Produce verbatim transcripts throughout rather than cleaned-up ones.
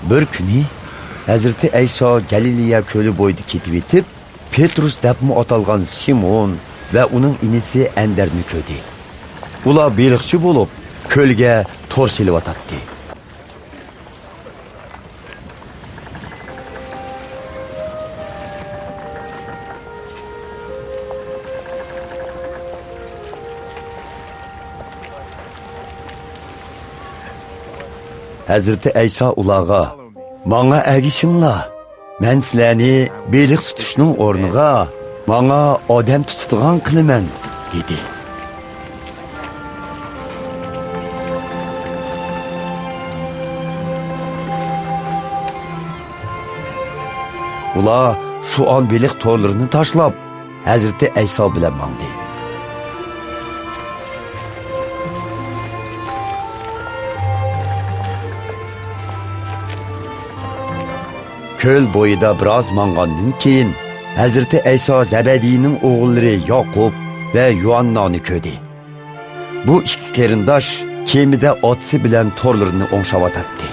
بىر كۈنى ھەزرىتى ئەيسا گەلىلىيە كۆلى بويىدا كېتىۋېتىپ، پېترۇس دەپمۇ ئاتالغان سىمون ۋە ئۇنىڭ ئىنىسى ئەندەرنى كۆردى. ئۇلار بېلىقچى بولۇپ، كۆلگە تور سېلىۋاتاتتى. ھەزرىتى ئەيسا ئۇلارغا، «ماڭا ئەگىشىڭلار، مەن سىلەرنى بېلىق تۇتۇشنىڭ ئورنىغا ماڭا ئادەم تۇتىدىغان قىلىمەن» دېدى. ئۇلار شۇ ئان بېلىق تورلىرىنى تاشلاپ، ھەزرىتى ئەيسا بىلەن ماڭدى. كۆل بويىدا بىراز ماڭغاندىن كېيىن، ھەزرىتى ئەيسا زەبەدىينىڭ ئوغۇللىرى ياقۇپ ۋە يۇھەننانى كۆردى. بۇ ئىككى قېرىنداش كېمىدە ئاتىسى بىلەن تورلىرىنى ئوڭشاۋاتاتتى.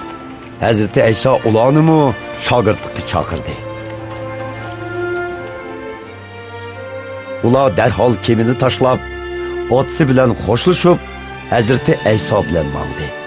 ھەزرىتى ئەيسا ئۇلارنىمۇ شاگىرتلىققا چاقىردى. ئۇلار دەرھال كېمىنى تاشلاپ، ئاتىسى بىلەن خوشلىشىپ، ھەزرىتى ئەيسا بىلەن ماڭدى.